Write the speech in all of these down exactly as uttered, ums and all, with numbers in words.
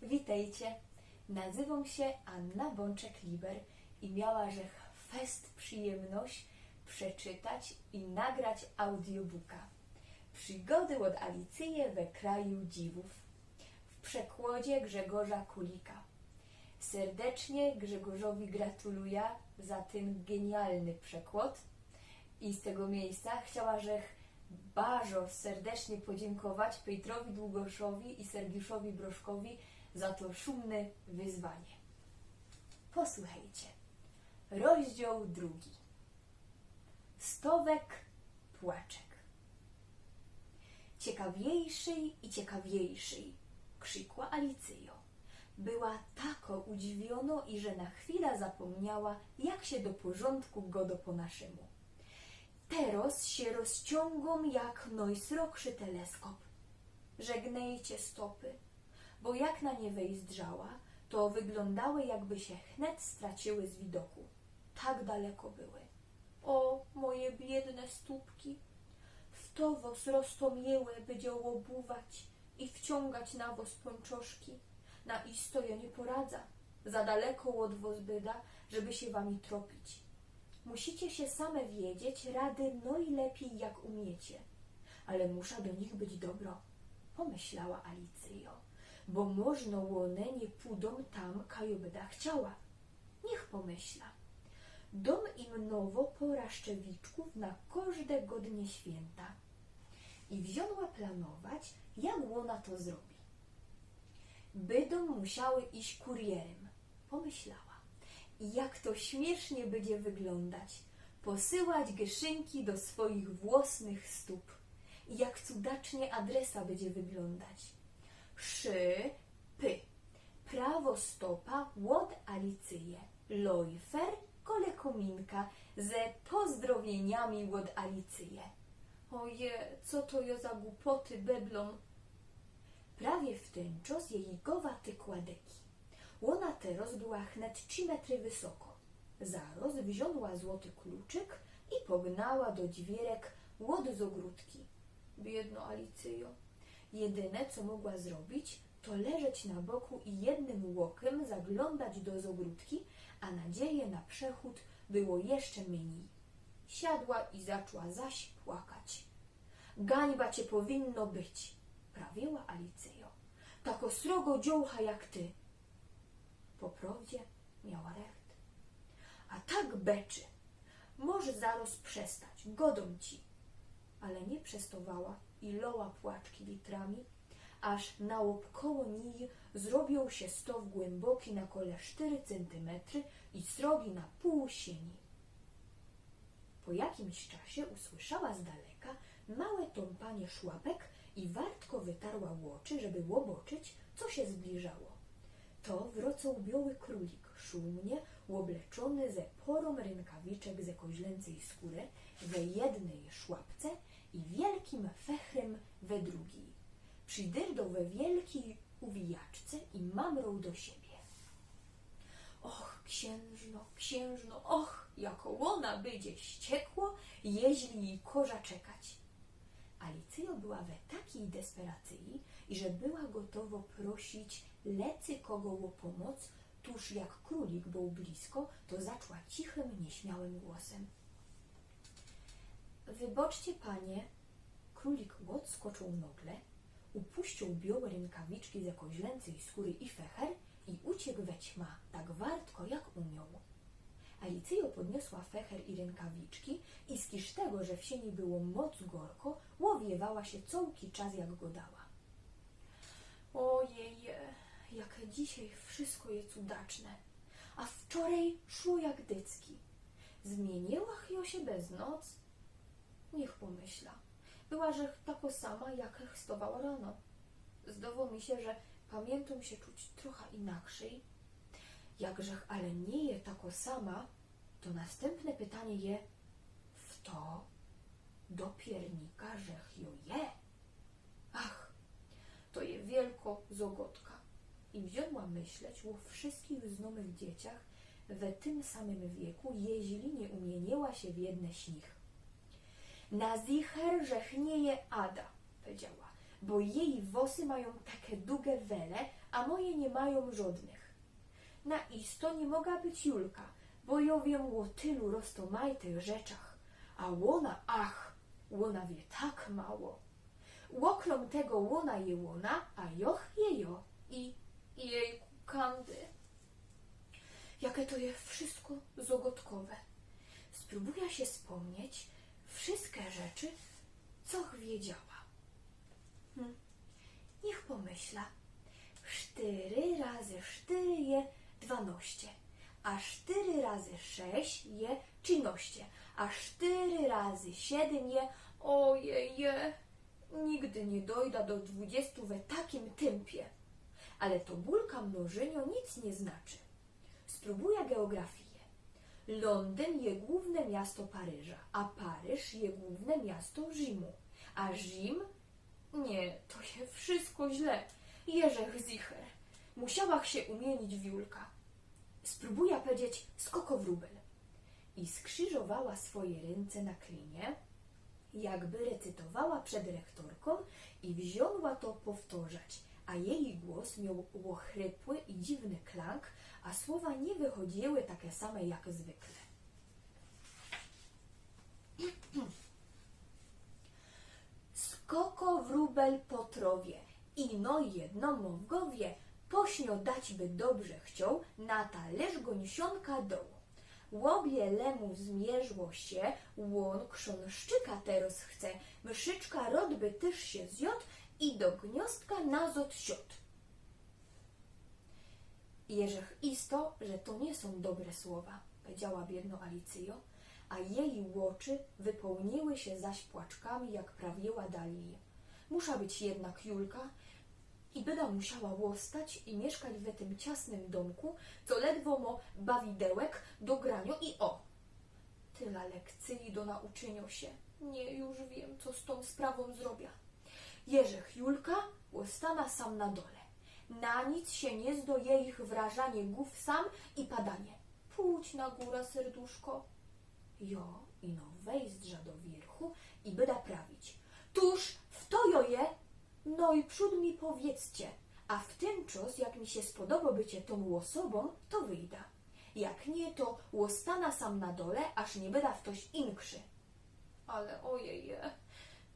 Witejcie! Nazywōm sie Anna Bōnczek-Liber i miała żech fest przijymność przeczytać i nagrać audiobooka. Przigody ôd Alicyje we kraju dziwōw w przekłodzie Grzegorza Kulika. Serdecznie Grzegorzowi gratuluja za tyn genialny przekłod. I z tego miejsca chciała żech bardzo serdecznie podziynkować Pejtrowi Długoszowi i Sergiuszowi Broszkowi za to szumne wyzwanie. Posłuchejcie. Rozdział drugi. Stowek płaczek. Ciekawiejszyj i ciekawiejszyj, krzikła Alicyjo. Była tako udziwiono, iże na chwila zapōmniała, jak sie do pōrządku godo po naszymu. Teroz sie rozciōngōm jak nojsrogszy teleskop. Żegnejcie stopy, bo jak na nie wejzdrzała, to wyglōndały, jakby sie chnet straciły z widoku. Tak daleko były. O, moje biydne stopki! Fto wos roztōmiyłe bydzie ôbuwać i wciōngać na wos pōńczoszki? Na isto jo niy poradza. Za daleko ôd wos byda, żeby sie wami tropić. Musicie sie same wiedzieć rady nojlepij, jak umiecie. Ale musza do nich być dobro, pomyślała Alicyjo, bo możno ône niy pudōm tam, kaj jo byda chciała. Niych pomyśla. Dōm im nowo pora szczewiczkōw na kożde godnie świynta. I wziōnła planować, jak ôna to zrobi. Bydōm musiały iś kurierym, pomyślała. I jak to śmiysznie bydzie wyglōndać. Posyłać gyszynki do swoich włosnych stop. I jak cudacznie adresa bydzie wyglōndać. Szy py. Prawo stopa ôd Alicyje. Lojfer kole kōminka ze pozdrowiyniami ôd Alicyje. Oje, co to jo za gupoty beblōm? Prawie w tyn czos jeji gowa tykła deki. Ôna teroz była chnet trzi metry wysoko. Zaroz wziōnła złoty kluczyk i pognała do dźwiyrek ôd zogrodki. Biydno Alicyjo. Jedyne, co mogła zrobić, to leżeć na boku i jednym ôkym zaglōndać do zogrodki, a nadzieje na przechōd było jeszcze mynij. Siadła i zaczła zaś płakać. Gańba cie powinno być, prawiła Alicyjo. Tako srogo dziołcha jak ty. Po prowdzie miała recht. A tak beczy. Możesz zaroz przestać, godōm ci. Ale niy przestowała i loła płaczki litrami, aż naôbkoło nij zrobiył sie stow głymboko na kole sztyry cyntymetry i srogi na pōł siyni. Po jakimś czasie usłyszała z daleka małe tōmpanie szłapek i wartko wytarła ôczy, żeby ôboczyć, co sie zbliżało. To wrocoł bioły krulik, szumnie ôbleczōny ze porōm rynkawiczek ze koźlyncyj skōry we jednyj szłapce i wielkim fechrym we drugij. Przidyrdo we wielkij uwijaczce i mamroł do siebie. Och, ksiynżno, ksiynżno, och, jako ôna bydzie ściekło, jeźli jij koża czekać. Alicyjo była we takij desperacyji, iże była gotowo prosić lecykogo ô pōmoc, tōż jak krulik bōł blisko, to zaczła cichym, niyśmiałym głosym. Wyboczcie, panie. Krulik ôdskoczoł nogle, upuścioł biołe rynkawiczki ze koźlyncyj skōry i fecher i uciekł we ćma, tak wartko jak umioł. Alicyjo podniosła fecher i rynkawiczki i z kisz tego, że w siyni było moc gorko, ôwiywała sie cołki czas, jak godała. Ojej, jak dzisiej wszysko je cudaczne, a wczorej szło jak dycki. Zmiyniła jo sie bez noc? Niych pomyśla. Była żech tako sama, jak stowała rano. Zdowo mi sie, że pamiynto sie czuć trocha inakszyj. Jak żech ale niy je tako sama, to nastympne pytanie je, fto do piernika żech jo je? Ach, to je wielko zogodka. I wziōnła myśleć ô wszyskich znōmych dzieciach we tym samym wieku, jeźli niy umiyniła sie w jedne z nich. Na zicher żech niy je Ada, powiedziała, bo jeji włosy majōm take dugie wele, a moje niy majōm żodnych. Na isto niy moga być Julka, bo jŏ wiym ô tylu roztōmajtych rzeczach, a ôna, ach, ôna wiy tak mało. Ôkrōm tego ôna je ôna, a jŏch je jŏ i, i jejku, kōndy. Jake to je wszysko zŏgŏdkowe. Sprōbuja sie spōmnieć wszyske rzeczy, co ch wiedziała. Hm. Niych pōmyśla. Sztyry razy sztyry je dwanŏście, a sztyry razy sześć je trzynŏście, a sztyry razy siedym je, ojej, je. Nigdy niy dojda do dwudziestu we takim tympie. Ale to bulka mnożyniŏ nic niy znaczy. Sprōbuja geografije. Lōndyn je głōwne miasto Paryża, a Paryż je głōwne miasto Rzimu. A Rzim? Niy, to je wszysko źle. Jeżech zicher. Musiała ch sie umiynić w Julka. Sprōbuja powiedzieć skokowróbel. I skrziżowała swoje rynce na klinie, jakby recytowała przed rechtorkōm i wziōnła to powtorzać, a jeji głos mioł ôchrypły i dziwny klang, a słowa niy wychodziły take same jak zwykle. Skokowróbel po trŏwie, ino jedno mŏ w gowie, po śniŏdać by dobrze chcioł, na talyrz gōnsiōnka doł. Ôbie le mu zmierzło sie, ôn krzōnszczyka teroz chce, myszyczka rŏd by tyż sie zjŏd i do gniostka nazŏd siŏd. Jeżech isto, że to niy sōm dobre słowa, powiedziała biydno Alicyjo, a jeji ôczy wypołniły sie zaś płaczkami, jak prawiła dalij. Musza być jednak Julka i byda musiała ôstać i miyszkać we tym ciasnym dōmku, co ledwo mŏ bawidełek do graniŏ i ô. Tela lekcyji do nauczyniŏ sie. Niy, już wiym, co z tōm sprawōm zrobia. Jeżech Julka ôstana sam na dole. Na nic sie niy zdo jejich wrażanie gōw sam i padanie: „Pōdź na gōra, serduszko”. Jŏ ino wejzdrza do wiyrchu i byda prawić: „Tōż, fto jŏ je? Nojprzōd mi powiedzcie, a wtynczŏs, jak mi sie spodobo bycie tōm ôsobōm, to wyjda. Jak niy, to ôstana sam na dole, aż niy byda ftoś inkszy”. Ale ojej,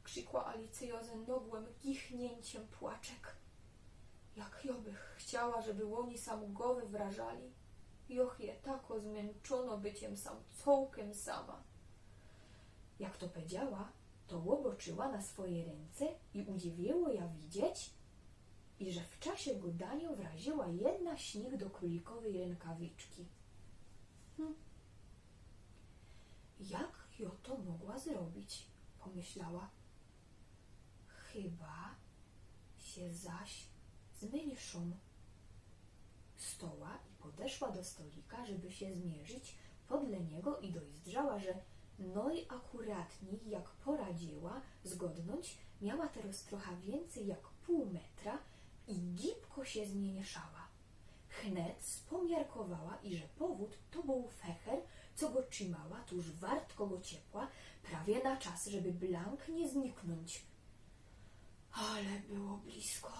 krzikła Alicyjo ze nogłym gichniynkiem płaczek. Jak jŏ bych chciała, żeby ôni sam gŏ wywrażali. Jŏch je tako zmynczōno byciym sam cołkym sama. Jak to powiedziała, to ôboczyła na swoje rynce i udziwiło ja widzieć, iże w czasie gŏdaniŏ wraziła jedna z nich do krōlikowyj rynkawiczki. Hm. Jak jŏ to mogła zrobić? Pomyślała. Chyba sie zaś zmynszōm. Stoła i podeszła do stolika, żeby sie zmiyrzić podle niego i dojzdrzała, że nojakuratnij, jak poradziyła zgodnōńć, miała teroz trocha wiyncyj jak pōł metra i gibko sie zmiynszała. Wnet spomiarkowała, iże powōd to bōł fecher, co go trzimała, tōż wart go ciepła, prawie na czas, żeby blank niy zniknōńć. Ale było blisko,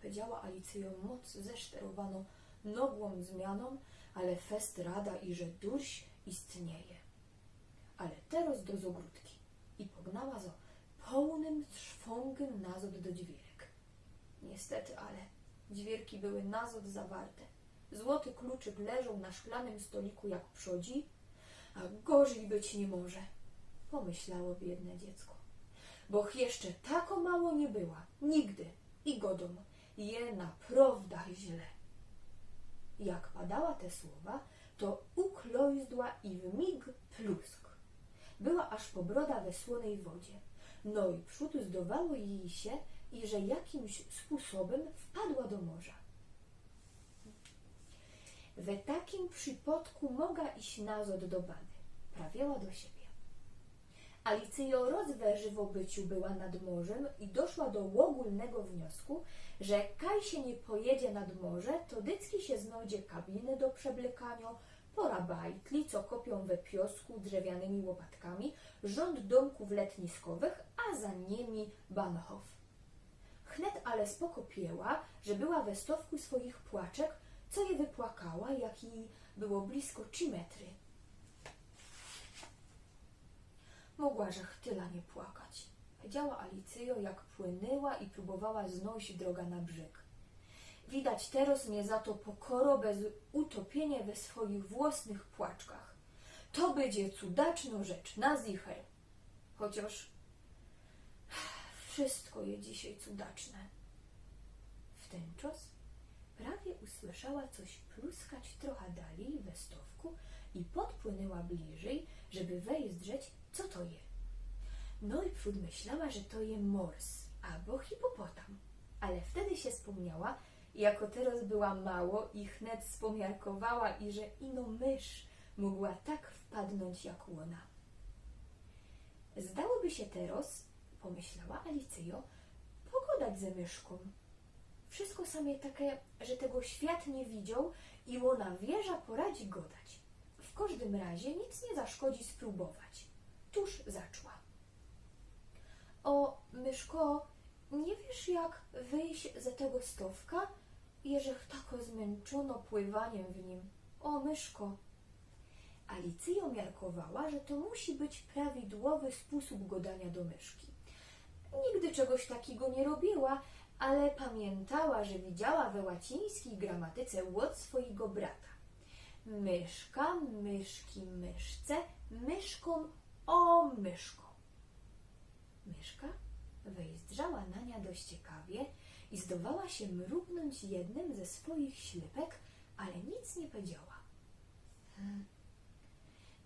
powiedziała Alicyjo moc zeszterowanŏ nogłōm zmianōm, ale fest rada, iże durś istnieje. Ale teroz do zŏgrōdki. I pognała zo połnym szwōngym nazŏd do dźwiyrek. Niystety, ale dźwiyrki były nazŏd zawarte. Złoty kluczyk leżoł na szklanym stoliku jak przodzi, a gorzyj być niy może, pomyślało biydne dziecko. Boch jeszcze tako mało niy była, nigdy, i gŏdōm, je naprŏwdã źle. Jak padała te słowa, to uklojzdła i w mig plusk. Była aż po broda we słōnyj wodzie. Nojprzōd zdowało jij sie, iże jakimś sposobym wpadła do morza. We takim przipŏdku moga iś nazŏd do bany, prawiła do siebie. Alicyjo roz we żywo byciu była nad morzym i doszła do ôgōlnego wniosku, że kaj sie niy pojedzie nad morze, to dycki sie znojdzie kabiny do przeblykaniŏ, pora bajtli, co kopiōm we piŏsku drzewianymi ôpatkami, rzōnd dōmkōw letniskowych, a za nimi bahnhof. Knet ale spoko piyła, że była we stowku swoich płaczek, co je wypłakała, jak jij było blisko trzi metry. Mogła żech tyla niy płakać, powiedziała Alicyjo, jak płynyła i prōbowała znojś droga na brzyg. Widać, teroz mie za to pokoro bez utopiynie we swoich włosnych płaczkach. To bydzie cudaczno rzecz, na zicher. Chociŏż wszysko je dzisiej cudaczne. W tyn czas prawie usłyszała coś pluskać trocha dalij we stowku i podpłynyła bliżyj, żeby wejzdrzeć, co to je. Nojprzōd myślała, że to je mors abo hipopotam, ale wtedy sie spōmniała, jako teroz była mało i chnet spomiarkowała, iże ino mysz mogła tak wpadnōńć jak ôna. Zdałoby sie teroz, pomyślała Alicyjo, pogodać ze myszkōm. Wszysko sam je take, że tego świat niy widzioł i ôna wierza poradzi godać. W kożdym razie nic niy zaszkodzi sprōbować. Tuż zaczła. Ô, myszko, niy wiysz, jak wyjś ze tego stowka? Jeżech tako zmynczōno pływaniym w nim. Ô, myszko. Alicyjo miarkowała, że to musi być prawidłowy spōsōb godania do myszki. Nigdy czegoś takigo niy robiła, ale pamiyntała, że widziała we łacińskij gramatyce ôd swojigo brata. Myszka, myszki, myszce, myszkōm, ô myszko. Myszka wejzdrzała na niã dość ciekawie i zdowała sie mrugnōńć jednym ze swojich ślypek, ale nic niy powiedziała. Hmm.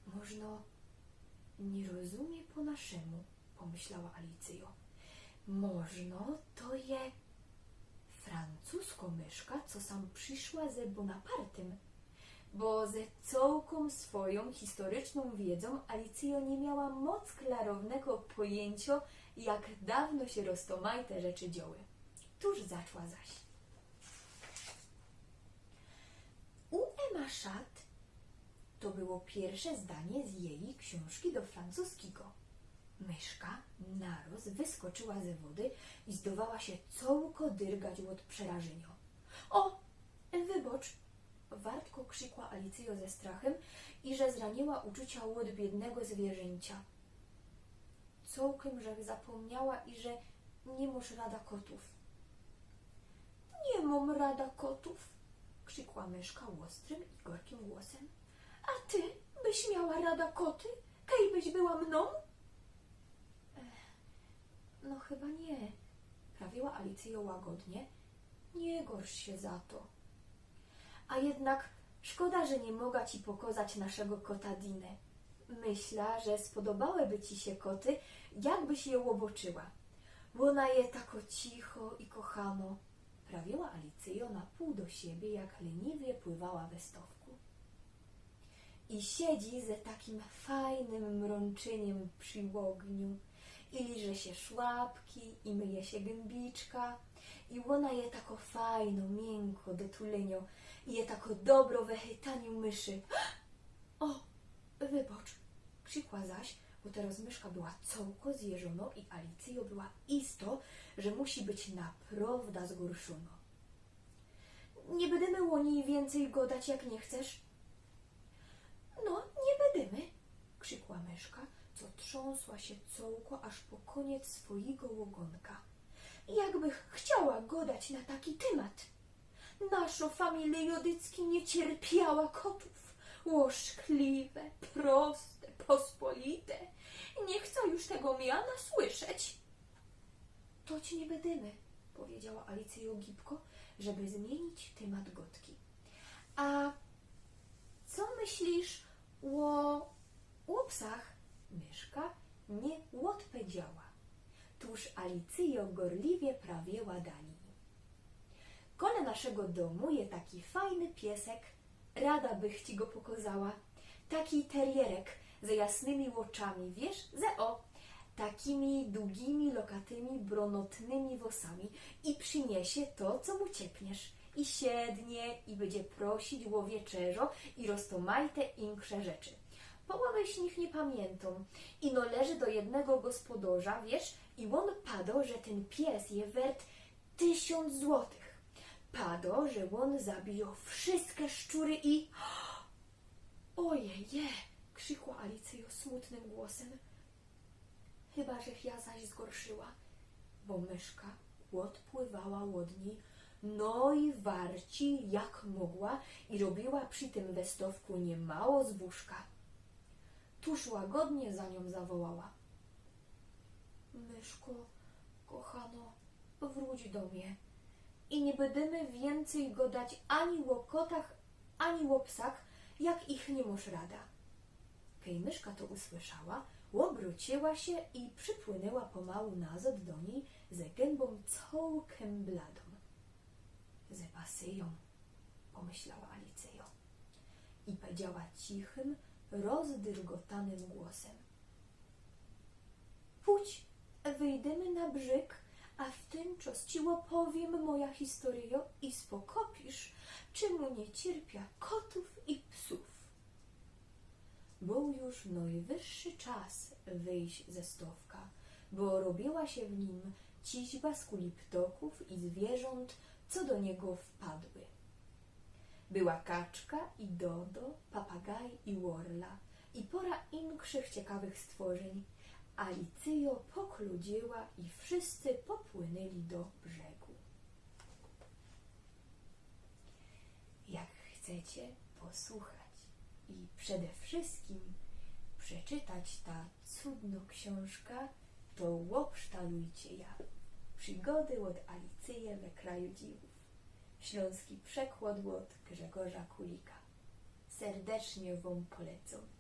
Możno niy rozumie po naszymu, pomyślała Alicyjo. Możno to je francusko myszka, co sam prziszła ze Bonapartym. Bo ze cołkōm swojōm historycznōm wiedzōm Alicyjo niy miała moc klarownego pojyńcio, jak dawno sie roztomajte rzeczy dzioły. Tuż zaczła zaś. U Emma Chat, to było piyrsze zdanie z jeji ksiōnżki do francuskigo. Myszka naroz wyskoczyła ze wody i zdowała sie cołko dyrgać ôd przerażyniŏ. Ô, wybŏcz! Wartko krzikła Alicyjo ze strachym, iże zraniła uczuciŏ ôd biydnego zwiyrzyncio. Cołkym żech zapōmniała, iże niy mŏsz rada kotōw. Niy mōm rada kotōw! Krzikła myszka ôstrym i gorkim głosym. A ty byś miała rada koty, kej byś była mnōm? Ech, no chyba niy, prawiła Alicyjo łagodnie. Niy gorsz sie za to. A jednak szkoda, że niy moga ci pokozać naszego kota Diny. Myśla, że spodobałyby ci sie koty, jakbyś je ôbŏczyła. Ôna je tako cicho i kochanŏ, prawiła Alicyjo na pōł do siebie, jak leniwie pływała we stowku. I siedzi ze takim fajnym mrōnczyniym przi ôgniu, i liże sie szłapki, i myje sie gymbiczka. I ôna je tako fajno, miynkŏ do tulynio, i je tako dobro we chytaniu myszy. Ô, wybŏcz, krzikła zaś, bo teroz myszka była cołko zjeżōnŏ i Alicyjo była isto, że musi być naprŏwdã zgorszōnŏ. Niy bydymy ô nij wiyncyj godać, jak niy chcesz. No, niy bydymy, krzikła myszka, co trzōnsła sie cołko aż po kōniec swojigo ôgonka. Jakbych chciała godać na taki tymat. Naszŏ familijŏ dycki niy cierpiała kotōw. Ôszkliwe, proste, pospolite. Niy chcã już tego miana słyszeć. To ci niy bydymy, powiedziała Alicyjo gibko, żeby zmiynić tymat godki. A co myślisz ô, ô psach? Myszka niy ôdpedziała. Tōż Alicyjo gorliwie prawiła dalij. Kole naszego dōmu je taki fajny piesek. Rada bych ci go pokozała. Taki terierek ze jasnymi ôczami, wiysz, ze ô, takimi dugimi, lokatymi, brōnotnymi włosami i prziniysie to, co mu ciepniesz. I siednie, i bydzie prosić ô wieczerzŏ, i roztomajte insze rzeczy. Połowy z nich niy pamiyntōm. Ino leży do jednego gospodŏrza, wiysz, i ôn padŏ, że tyn pies je wert tysiōnc złotych. Pado, że ôn zabijo wszyske szczury i... Ojeje! Krzikła Alicyjo smutnym głosym. Chyba żech ja zaś zgorszyła, bo myszka ôdpływała ôd nij nojwarci jak mogła i robiła przi tym wystŏwku niemało zbōżka. Tuż łagodnie za niōm zawołała: Myszko, kochano, wrōć do mie i niy bydymy wiyncyj godać ani ô kotach, ani ô psach, jak ich niy mōsz rada. Kej myszka to usłyszała, ôbrōciła sie i przipłynyła pōmału nazŏd do nij ze gynbōm cołkym bladōm. Zepasyjōm, pōmyślała Alicyjo i powiedziała cichym, rozdyrgotanym głosym: Pōdź, wyjdymy na brzyg, a w tyn czŏs ci ôpowiym moja historyjo i spokopisz, czymu niy cierpia kotōw i psōw. Bōł już nojwyższy czas wyjś ze stŏwka, bo robiła sie w nim ciźba z kuli ptokōw i zwierzōnt, co do niego wpadły. Była kaczka i dodo, papagaj i ôrla i pora inkrzych ciekawych stworzyń. Alicyjo pokludziyła i wszyscy popłynyli do brzegu. Jak chcecie posłuchać i przede wszystkim przeczytać ta cudno ksiōnżka, to ôbsztalujcie ja. Przigody ôd Alicyje we kraju dziwōw. Ślōnski przekłŏd ôd Grzegorza Kulika. Serdecznie wōm polecōm.